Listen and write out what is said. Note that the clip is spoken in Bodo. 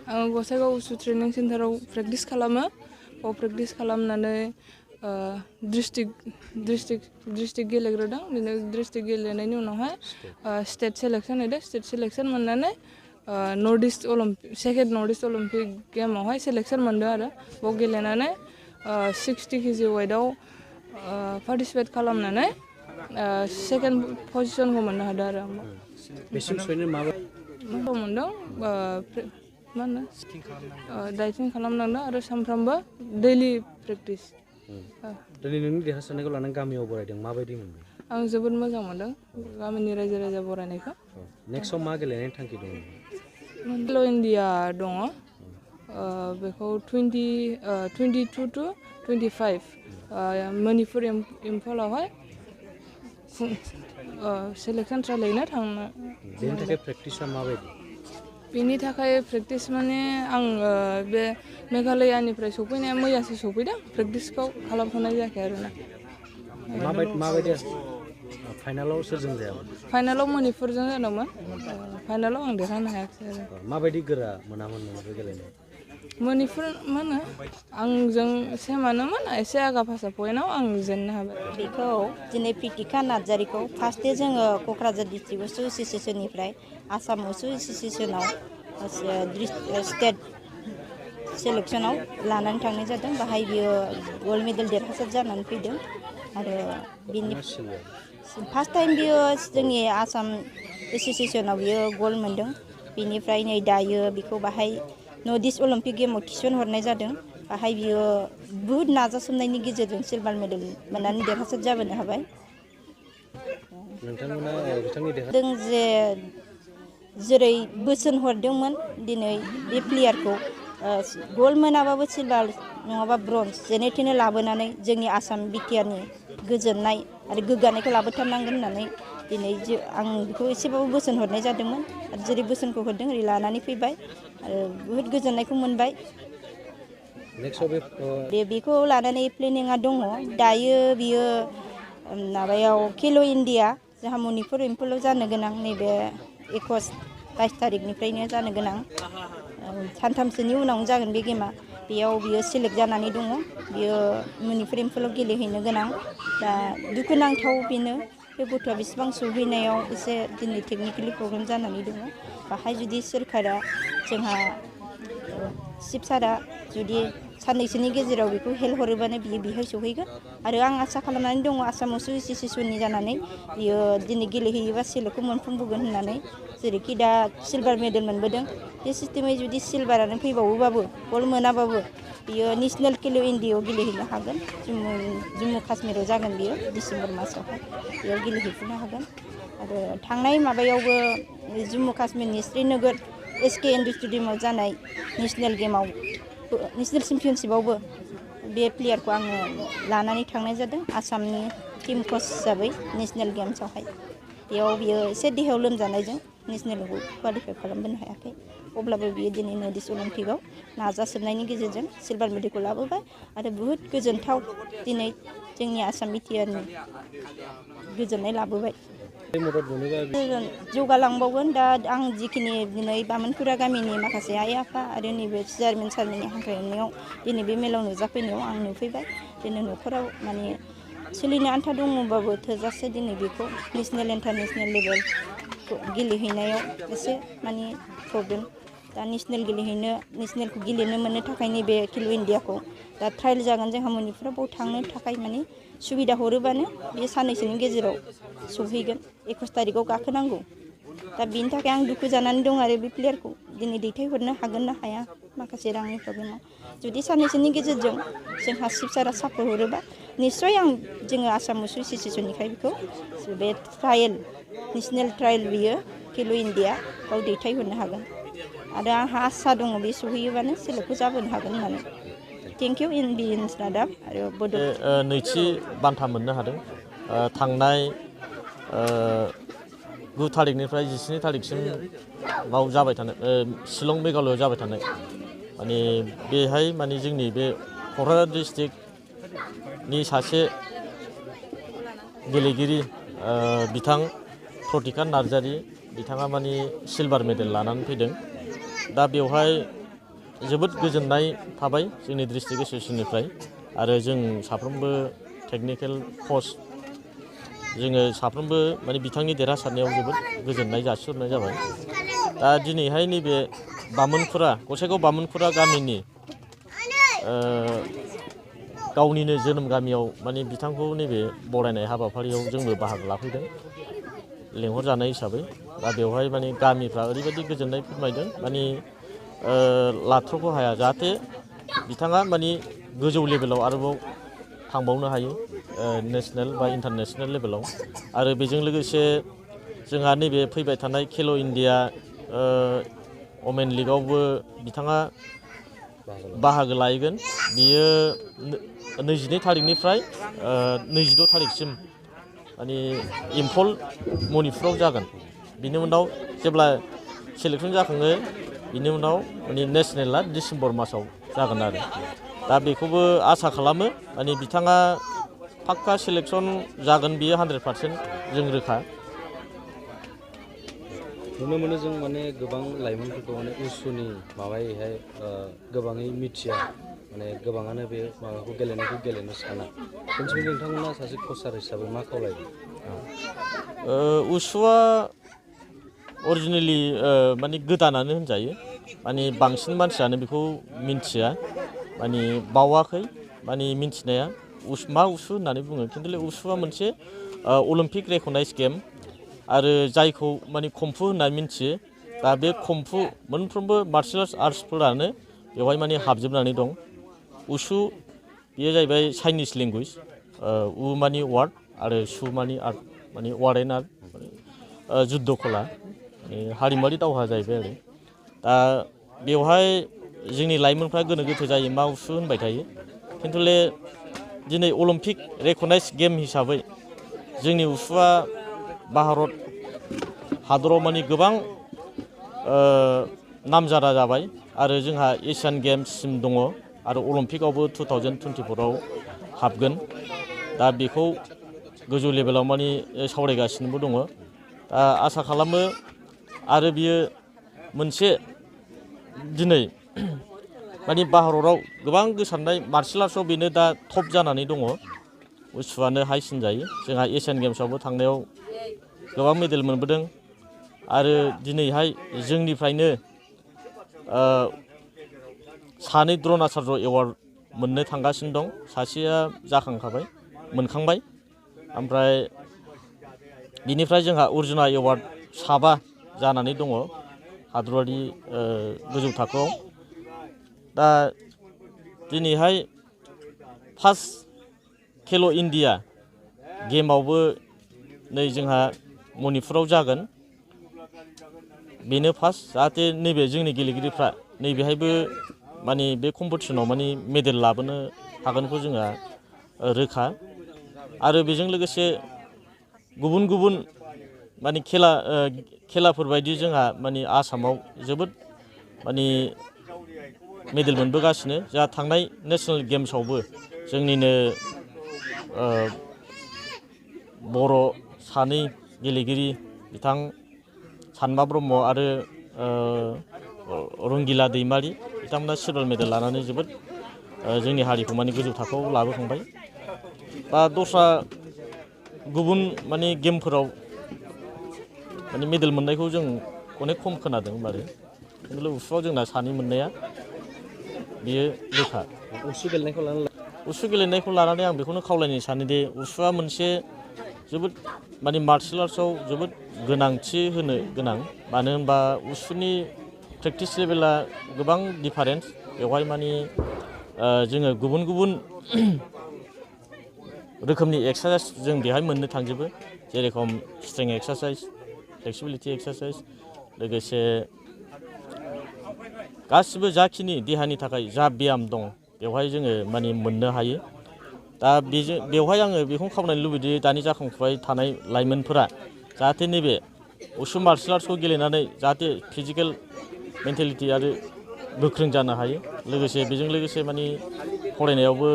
आं गसाइगाव उसु ट्रेनिं सेन्टाराव प्रेक्टिस खालामो। बाव प्रेक्टिस खालामनानै डिस्ट्रिक्ट गेलेग्रोदों। बिदिनो डिस्ट्रिक्ट गेलेनायनि उनावहाय स्टेट सेलेक्सन होदों। स्टेट सेलेक्सन मोननानै north east second north east Olympic गेमावहाय सेलेक्सन मोनदों आरो बाव गेलेनानै 60 केजि वेटआव पार्टिसिपेट खालामनानै सेकेन्ड पजिसनखौ मोननो हादों आरो आं। बेसिम सहैनो माबा मोनदों मा होनो डाइटिं खालामनांदों आरो सानफ्रामबो दैलि प्रेक्टिस। दिनै नोंनि देरहासारनायखौ लानानै गामियाव बरायदों माबायदि मोनदों? आं जोबोद मोजां मोनदों गामिनि रायजो राजा बरायनायखौ। नेक्स्टआव मा गेलेनायनि थांखि दं? खेल' इन्डिया दङ। बेखौ 22 to 25 मणिपुर इम्फलावहाय सेलेक्सन ट्रायलैनो थांनो। बेनि थाखाय प्रेक्टिसा माबायदि? बेनि थाखाय प्रेक्टिस माने आं बे मेघालयानिफ्राय सफैनाया मैयासो सफैदों। प्रेक्टिसखौ खालामथ'नाय जायाखै आरोना। माबायदि फाइनालाव सोरजों जायामोन? फाइनालाव मणिपुरजों जादोंमोन। फाइनालाव आं देरहानो हायाखिसै आरो। माबायदि गोरा मोनामोन नोंखौ गेलेनाय? मणिपुर मा होनो आंजों सेमानोमोन। एसे आगा फासा पइन्टआव आं जेननो हाबाय। बेखौ दिनै प्रितिका नार्जारिखौ फार्स्ट डे जोङो क'क्राझार डिस्ट्रिक्ट उसु एस'सिएसननिफ्राय आसाम उसु एस'सिएसनाव स्टेट सेलेक्सनाव लानानै थांनाय जादों। बाहाय बियो गल्ड मेडेल देरहासार जानानै फैदों आरो बिनि फार्स्ट टाइम बियो जोंनि आसाम एस'सिएसनाव बियो गल्ड मोनदों। बिनिफ्राय नै दायो बिखौ बाहाय नर्थ इस्ट अलिम्पिक गेमाव थिसनहरनाय जादों। बाहाय बियो बुहुत नाजासोमनायनि गेजेरजों सिलभार मेडेल मोननानै देरहासार जाबोनो हाबाय। नोंथांमोना बिथांनि जों जेरै बोसोन हरदोंमोन दिनै बे प्लेयारखौ गल्ड मोनाबाबो सिलभार नङाबा ब्रन्ज जेने थेने लाबोनानै जोंनि आसाम बिटिआरनि गोजोननाय आरो गोग्गानायखौ लाबोथारनांगोन होननानै दिनै आं बेखौ एसेबाबो बोसोन हरनाय जादोंमोन आरो जेरै बोसोनखौ हरदों ओरै लानानै फैबाय आरो बुहुत गोजोननायखौ मोनबाय। बेखौ लानानै प्लेनिंआ दङ। दायो बियो माबायाव खेल' इन्डिया जोंहा मणिपुर इम्फलाव जानो गोनां नैबे 21-22 थारिखनिफ्रायनो जानो गोनां। सानथामसोनि उनावनो जागोन बे गेमा। बेयाव बियो सेलेक्ट जानानै दङ। बियो मणिपुर इम्फलाव गेलेहैनो गोनां। दा दुखुनांथाव बेनो बे गथ'आ बेसेबां सौहैनायाव एसे दिनै टेकनिकेलि प्रब्लेम जानानै दङ। बाहाय जुदि सोरखारा जोंहा चिफ सारा जुदि साननैसोनि गेजेराव बेखौ हेल्प हरोबानो बियो बेहाय सौहैगोन आरो आं आसा खालामनानै दङ आसाम उसु एस'सिएसननि जानानै बियो दिनै गेलेहैयोबा सेलेक्टखौ मोनफुंबोगोन होननानै। जेरैखि दा सिलभार मेडेल मोनबोदों बे सिस्टेमै जुदि सिलभारानो फैबावोबाबो गल्ड मोनाबाबो बियो नेसनेल खेल' इन्डियायाव गेलेहैनो हागोन। जम्मु काश्मीराव जागोन बियो डिसेम्बर मासावहाय बेयाव गेलेहैफिननो हागोन। आरो थांनाय माबायावबो जम्मु काश्मीरनि श्रीनगर SK इन्ड'र स्टेडियामाव जानाय नेसनेल गेमाव नेसनेल चेम्पियनशिपआवबो बे प्लेयारखौ आङो लानानै थांनाय जादों आसामनि टीम कच हिसाबै नेसनेल गेम्सआवहाय। बेयाव बियो एसे देहायाव लोमजानायजों नेसनेलखौ क्वालिफाइ खालामबोनो हायाखै। अब्लाबो बियो दिनै नर्थ इस्ट अलिम्पिकआव नाजासोबनायनि गेजेरजों सिलभार मेडेलखौ लाबोबाय आरो बुहुत गोजोनथाव दिनै जोंनि आसाम बिटिआरनि गोजोननाय लाबोबाय। जौगालांबावगोन। दा आं जिखिनि दिनै बामोनपुरा गामिनि माखासे आइ आफा आरो नैबे चेयारमेन सारमोननि हांख्रायनायाव दिनै बे मेलाव नुजाफैनायाव आं नुफैबाय। दिनै न'खराव माने सोलिनो आन्था दङबाबो थोजासे दिनै बेखौ नेसनेल इन्टारनेसनेल लेभेल गेलेहैनायाव एसे माने प्रब्लेम। दा नेसनेलखौ गेलेनो मोननो थाखाय नैबे खेल' इन्डियाखौ दा ट्रायल जागोन जोंहा मणिपुराव बाव थांनो थाखाय माने सुबिदा हरोबानो बे साननैसोनि गेजेराव सौहैगोन। 21 थारिखआव गाखोनांगौ। दा बेनि थाखाय आं दुखु जानानै दं आरो बे प्लेयारखौ दिनै दैथायहरनो हागोन ना हाया माखासे रांनि प्रब्लेमाव। जुदि साननैसोनि गेजेरजों जोंहा चिफ सारा सापर्ट हरोबा निस्सय जोङो आसाम उसु एस'सिएसननिफ्राय बेखौ बे ट्रायल नेसनेल ट्रायल बियो खेल' इन्डिया बाव दैथायहरनो हागोन आरो आंहा आसा दङ बे सहैयोबानो सेलेक्टखौ जाबोनो हागोन होननानै। थेंक इउ इनबिएन्स रादाब आरो बड' नैथि बान्था मोननो हादों। थांनाय 9 थारिखनिफ्राय 17 थारिखसिम बाव जाबाय थानाय शिलं मेघालयआव जाबाय थानाय माने बेहाय माने जोंनि बे क'क्राझार डिस्ट्रिक्टनि सासे गेलेगिरि बिथां प्रतिका नार्जारि बिथाङा माने सिलभार मेडेल लानानै फैदों। दा बेवहाय जोबोद गोजोननाय थाबाय जोंनि डिस्ट्रिक्ट एसोसिएसननिफ्राय आरो जों साफ्रोमबो टेकनिकेल कच जोङो साफ्रोमबो माने बिथांनि देरहासारनायाव जोबोद गोजोननाय जासिहरनाय जाबाय। दा दिनैहाय नैबे बामोनफुरा गसाइगाव बामोनफुरा गामिनि गावनिनो जोनोम गामियाव माने बिथांखौ नैबे बरायनाय हाबाफारियाव जोंबो बाहागो लाफैदों लेंहरजानाय हिसाबै। दा बेवहाय माने गामिफ्रा ओरैबायदि गोजोननाय फोरमायदों माने लाथ्र'खौ हाया जाहाथे बिथाङा माने गोजौ लेभेलाव आरोबाव थांबावनो हायो नेसनेल बा इन्टारनेसनेल लेभेलाव। आरो बेजों लोगोसे जोंहा नैबे फैबाय थानाय खेल' इन्डिया वमेन लिगआवबो बिथाङा बाहागो लाहैगोन। बियो 22 थारिखनिफ्राय 22 थारिखसिम माने इम्फल मणिपुराव जागोन। बिनि उनाव जेब्ला सेलेक्सन जाखाङो बिनि उनाव माने नेसनेला डिसेम्बर मासाव जागोन आरो। दा बेखौबो आसा खालामो माने बिथाङा पाक्का सेलेक्सन जागोन बियो 100% जों रोखा। नुनो मोनो जों माने गोबां लाइमोनफोरखौ माने उसुनि माबायैहाय गोबाङै मिथिया माने गोबाङानो बे माबाखौ गेलेनायखौ गेलेनो साना। खनसे नोंथांमोना सासे कचार हिसाबै मा खावलायगोन? उसुआ अरिजिनेलि माने गोदानानो होनजायो माने बांसिन मानसियानो बेखौ मिन्थिया माने बावाखै माने मिन्थिनाया मा उसु होननानै बुङो खिन्थु उसुआ मोनसे अलिम्पिक रेकगनाइज गेम आरो जायखौ माने कम्फु होननानै मिन्थियो। दा बे कम्फु मोनफ्रोमबो मार्शियेल आर्ट्सफोरानो बेवहाय माने हाबजोबनानै दं। उसु बेयो जाहैबाय चाइनिस लेंगुवेज उ मानि वार्ड आरो सु मानि आर्ट माने वार्ड एन्ड आर्ट जुद्ध कला माने हारिमुवारि दावहा जाहैबाय आरो। दा बेवहाय जोंनि लाइमोनफ्रा गोनो गोथो जायो मा उसु होनबाय थायो खिन्थु दिनै अलिम्पिक रेकगनाइज गेम हिसाबै जोंनि उसुआ भारत हादराव माने गोबां नामजादा जाबाय आरो जोंहा एसियान गेम्ससिम दङ आरो अलिम्पिकआवबो 2024आव हाबगोन। दा बेखौ गोजौ लेभेलाव माने सावरायगासिनोबो दङ। दा आसा खालामो आरो बियो मोनसे दिनै माने भारताव गोबां गोसारनाय मार्शियेल आर्ट्सआव बेनो दा टप जानानै दङ। उसुआनो हाइसिन जायो। जोंहा एसियान गेम्सआवबो थांनायाव गोबां मेडेल मोनबोदों आरो दिनैहाय जोंनिफ्रायनो सानै द्र'णाचार्य एवार्ड मोननो थांगासिनो दं। सासेया जाखांखाबाय मोनखांबाय ओमफ्राय बिनिफ्राय जोंहा अर्जुना एवार्ड 7 जानानै दङ हादरारि गोजौ थाखोआव। दा दिनैहाय फार्स्ट खेल' इन्डिया गेमावबो नै जोंहा मणिपुराव जागोन। बेनो फार्स्ट जाहाथे नैबे जोंनि गेलेगिरिफ्रा नैबेहायबो माने बे कम्पिटिसनाव माने मेडेल लाबोनो हागोनखौ जोंहा रोखा। आरो बेजों लोगोसे गुबुन गुबुन माने खेलाफोरबायदि जोंहा माने आसामाव जोबोद माने मेडेल मोनबोगासिनो। जोंहा थांनाय नेसनेल गेम्सआवबो जोंनिनो बर' सानै गेलेगिरि बिथां सानमा ब्रह्म आरो रंगिला दैमारि बिथांमोना सिलभार मेडेल लानानै जोबोद जोंनि हारिखौ माने गोजौ थाखोआव लाबोखांबाय। बा दस्रा गुबुन माने गेमफोराव माने मेडेल मोननायखौ जों अनेक खम खोनादों आरो खिन्थु उसुआव जोंना सानै मोननाया बियो रोखा। उसु गेलेनायखौ लानानै आं बेखौनो खावलायनो सानोदि उसुआ मोनसे जोबोद माने मार्शियेल आर्ट्सआव जोबोद गोनांथि होनो गोनां। मानो होनबा उसुनि प्रेक्टिस लेभेला गोबां डिफारेन्स। बेवहाय माने जोङो गुबुन गुबुन रोखोमनि एक्सारसाइज जों बेहाय मोननो थांजोबो जेरेखम स्ट्रेंथ एक्सारसाइज फ्लेक्सिबिलिटि एक्सारसाइज लोगोसे गासिबो जाखिनि देहानि थाखाय जा ब्याम दं बेवहाय जोङो माने मोननो हायो। दा बेवहाय आङो बेखौनो खावलायनो लुबैदि दानि जाखांफुबाय थानाय लाइमोनफोरा जाहाथे नैबे उसु मार्शियेल आर्ट्सखौ गेलेनानै जाहाथे फिजिकेल मेन्टेलिटि आरो गोख्रों जानो हायो। लोगोसे बेजों लोगोसे माने फरायनायावबो